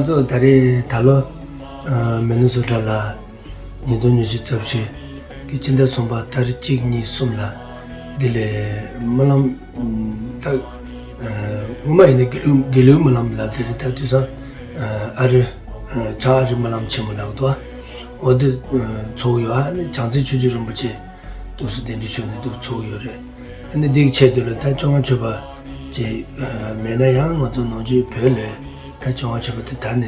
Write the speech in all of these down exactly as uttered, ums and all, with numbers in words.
ད་རེས་ད་ལོ་མི་ནི་སོ་ཊ་ལ་ཉིས་སྟོང་ཉི་ཤུ་རྩ་བཞི་གི་སྤྱི་ཟླ་གསུམ་པ་ཏ་རིག་གཅིག་གཉིས་གསུམ་ལ་འདི་ལས་སྨོན་ལམ་ད་སྔོན་མ་ཡིན་ན་དགེ་ལུགས་དགེ་ལུགས་སྨོན་ལམ་ལབ། དེ་རིང་ད་དུས་སང་ཨ་རི་བྱང་ཨ་རི་སྨོན་ལམ་ཆེན་མོ་ལབ་འདུག་འོ་འདི་ཚོགས་ཡོད། ཨ་ནི་བྱང་རྩེ་ཆོས་རྗེ་རིན་པོ་ཆེ་འདུག་སེ་གདན་འདྲེན་ཞུས་ནས་འདུག་ཚོགས་ཡོད་རེད། ཨ་ནི་འདི་གི་ཆེད་དུ་ལ་ད་སྐྱོབ་དབང་ཆོས་པ་ཅིག་མེད་ན་ཡང་ང་ཚོ་ནང་ཆོས་བོད་ལ་ད་སྐྱོབ་དབང་ཆོས་པ་དེ་ད་ནས་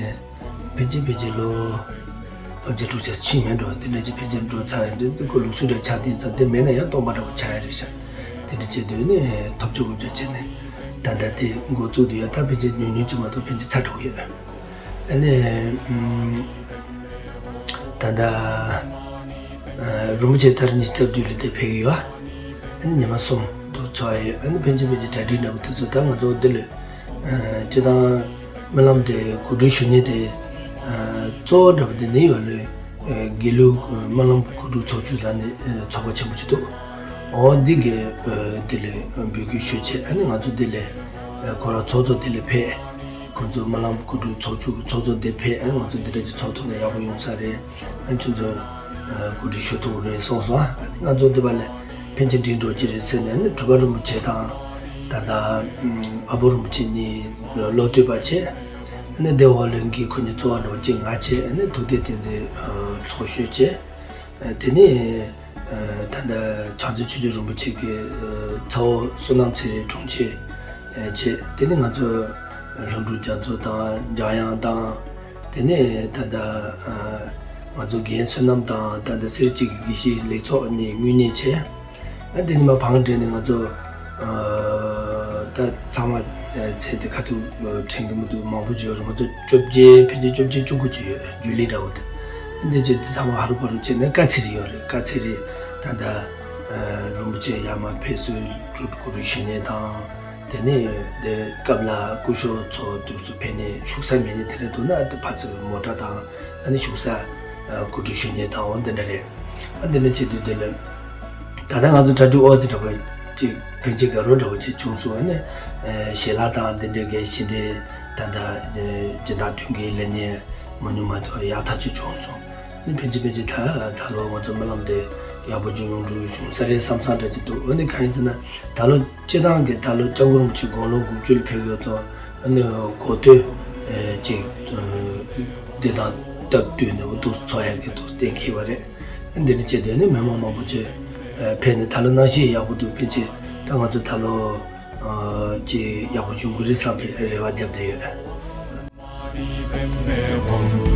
ཕལ་ཆེར་ཕལ་ཆེར་ལོ་ལྔ་བརྒྱ་དྲུག་ཅུ་ཕྱིན་མེད་འགྲོ། དེ་འདྲ་ཅིག་ཕལ་ཆེར་འགྲོ་ཚར་ཡོད་འདུག་ཁོ་ལུགས་སྲོལ་འདྲ་ཆགས་བསྡད་ཙང་དེ་མེད་ན་ཡང་སྟོང་པ་འདྲ་པོ་ཆགས་ཡ་རེད་ཤག་དེ་འདྲ་བྱས་དུས་ནས་ཐོབ་ཆོག་གོ་ཆོག་བྱས་ནས་ད་ལྟ་དེ་འགོ་བཙུགས་དུས་ཡ་ད་ཕལ་ཆེར་ཉུང་ཉུང་ཅིག་མ་གཏོགས་ཕལ་ཆེར་ཚར་འགྲོ་གི་ཡོད། ཨ་ནི་ཨམ། ད་ལྟ་ཨ་རིན་པོ་ཆེ་ཏ་རིག་ཉི་ཤུ་རྩ་བདུན་ལ་དེ་ཕེབས་ཀྱི་ཡོད། ཨ་ནི་ཉི་མ་གསུམ་དུ་འཚོགས་ཡོད། ཨ་ནི་ཕལ་ཆེར་ཕལ་ཆེར་གྲ་སྒྲིག་འདྲ་པོ་དེ་ཚོ་ད་ང་ཚོ་འདི་ལ་ཨ་སྤྱི་བཏང་སྨོན་ལམ་དེ་གོ་སྒྲིག་ཞུ་མཁན་དེ་ཨ་གཙོ་བོ་འདྲ་པོ་དེ་ནི་ཡོད་ལོས་ཨ་དགེ་ལུགས་ཨ་སྨོན་ལམ་གོ་སྒྲིག་ཚོགས་ཆུང་ཟེར་ནས་ཨ་ཚོགས་པ་ཆེན་པོ་ཅིག་འདུག་འོ་འདི་གིས་ཨ་འདི་ལ་ཨ་འབོད་སྐུལ་ཞུས་བྱས། ཨ་ནི་ང་ཚོ་འདི་ལ་ཨ་ཁོ་རང་ཚོགས་གཙོ་འདི་ལ་ཕེབས། ཁོང་ཚོ་སྨོན་ལམ་གོ་སྒྲིག་ཚོགས་ཆུང་གི་ཚོགས་གཙོ་འདི་ཕེབས། ཨ་ང་ཚོ་འདི་འདྲ་ཅིག་ཚོགས་ཐུབ་ན་ཡག་པོ་ཡོང་ས་རེད། ཨ་ཁྱོད་ཚོ་ཨ་གོ་སྒྲིག་ཞུ་ཐུབ་ཀྱི་རེད་གསུངས་སོང་། ཨ་ང་ཚོ་འདི་པ་ལ་ཕན་ཆད་འགྲིག་འགྲོ་གི་རེད་ཟེར་ནས། ཨ་ནི་གྲུབ་པ་རིན་པོ་ཆེ་དང་ད་ལྟ་ཨ་བོ་རིན་པོ་ཆེ་གཉིས་བློ་གཏད་པ་བྱས། ཨ་ནི་སྡེ་བ་བློན་གྱིས་ཁོ་གཉིས་གཙོ་བོ་འདྲ་པོ་གཅིག་ང་བྱས། ཨ་ནི་ཐུགས་གཏད་བསྟན་འཛིན་ཚོགས་གཞོན་བྱས། ཨ་དེ་ནས་ཨ་ད་ལྟ་བྱང་རྩེ་ཆོས་རྗེ་རིན་པོ་ཆེ་གི་ཨ་ཚ་བོ་བསོད་ནམས་ཚེ་རིང་དྲུང་ཆེ་ཨ་བྱས། དེ་ནས་ང་ཚོ་ལྷུན་གྲུབ་རྒྱ་མཚོ་དང་འཇམ་དབྱངས་དང་། དེ་ནས་ད་ལྟ་ཨ་ང་ཚོ་རྒན་བསོད་ནམས་དང་། ད་ལྟ་སེར་བྱེས་ཀྱི་དགེ་བཤེས་ལེགས་ཚོགས་གཉིས་དངུལ་གཉེར་བྱས། ཨ་དེ་ནས་མར་བང་སྒྲིག་ནས་ང་ཚོ་ཨ་ད་ཚང་མ་ཚེ་འདི་ཁ་ཐུག་དྲན་གྱི་མི་འདུག་མང་པོ་ཅིག་ཡོད་རེད། ང་ཚོ་བཅོ་བརྒྱད་ཕལ་ཆེར་བཅོ་བརྒྱད་བཅུ་དགུ་ཅིག་ཡོད། རྒྱུན་ལས་འདྲ་བོ་དེ། འདི་བྱས་དུས་ཚང་མ་ཧ་རུ་པ་རུ་བྱས་ནས་བཀའ་ཚེ་རིང་ཡོད་རེད། བཀའ་ཚེ་རིང་ད་ལྟ་ཨ་རིན་པོ་ཆེ་ཡར་མར་ཕེབས་བསུ་གྲུ་གུ་རུ་ཞུ་མཁན་དང་། དེ་ནས་དེ་སྐབས་ལ་སྐུ་ཞབས་ཚོ་འདུག་སེ་ཕེབས་ནས་བཞུགས་ས་མེད་ནས། དེ་འདྲ་འདུག་ན་དེ་ཕར་ཚུར་མོ་ཊ་དང་ཨ་ནི་བཞུགས་ས་ཨ་གོ་སྒྲིག་ཞུ་མཁན་དང་འོ་འདི་འདྲ་རེད། ཨ་འདི་འདྲ་བྱེད་དུས་འདི་ལ་ད་ལྟ་ང་ཚོ་གྲ་སྒྲིག་ཨོ་ཙི་འདྲ་པོ་ཅིག་ཕན་ཆད་དགའ་རབ་འདྲ་པོ་ཅིག་བྱུང་སོང་། ཨ་ནི་ཨ་ཞལ་ལག་དང་འདི་འདྲ་གི་ཞལ་འདེབས་ད་ལྟ་ཨ་སྦྱིན་བདག་མཐུན་རྐྱེན་ལེན་མཁན་མང་ཉུང་མ་གཏོགས་ཡག་ཐག་ཆོད་བྱུང་སོང་། ཨ་ནི་ཕན་ཆད་ཕན་ཆད་ད་ད་ལོ་ང་ཚོ་སྨོན་ལམ་འདི་ཡག་པོ་ཅིག་ཡོང་འགྲོ་བྱུང་ས་རེད་བསམ་བསམ་འདྲ་ཅིག་འདུག་ཨ་ནི་གང་ཡིན་ཟེར་ན་ད་ལོ་སྤྱིར་བཏང་གི་ད་ལོ་སྐྱབས་མགོན་རིན་པོ་ཆེ་དགུང་ལོ་དགུ་བཅུ་ལ་ཕེབས་ཡོད་ཙང་། ཨ་ནི་གོ་སྟོན་ཨེ་ཅིག་ཨེ་འདི་དང་སྟབས་བསྟུན་ནས་འུ་ཐུག་ཚོགས་ཡག་གི་འདུག་གཏན་འཁེལ་བ་རེད། འདི་འདྲ་བྱས་དུས་ནི་མི་མང་མང་པོ་ཅིག་ཨེ་ཕེབས་ནས་ད་ལོ་གནམ་གཤིས་ཡག་པོ་འདུག་ཕལ་ཆེར་ད་ང་ཚོ་ད་ལོ་ཨ་ཅིག་ཡག་པོ་བྱུང་གི་རེད་བསམ་པའི་རེ་བ་བརྒྱབ་བསྡད་ཡོད།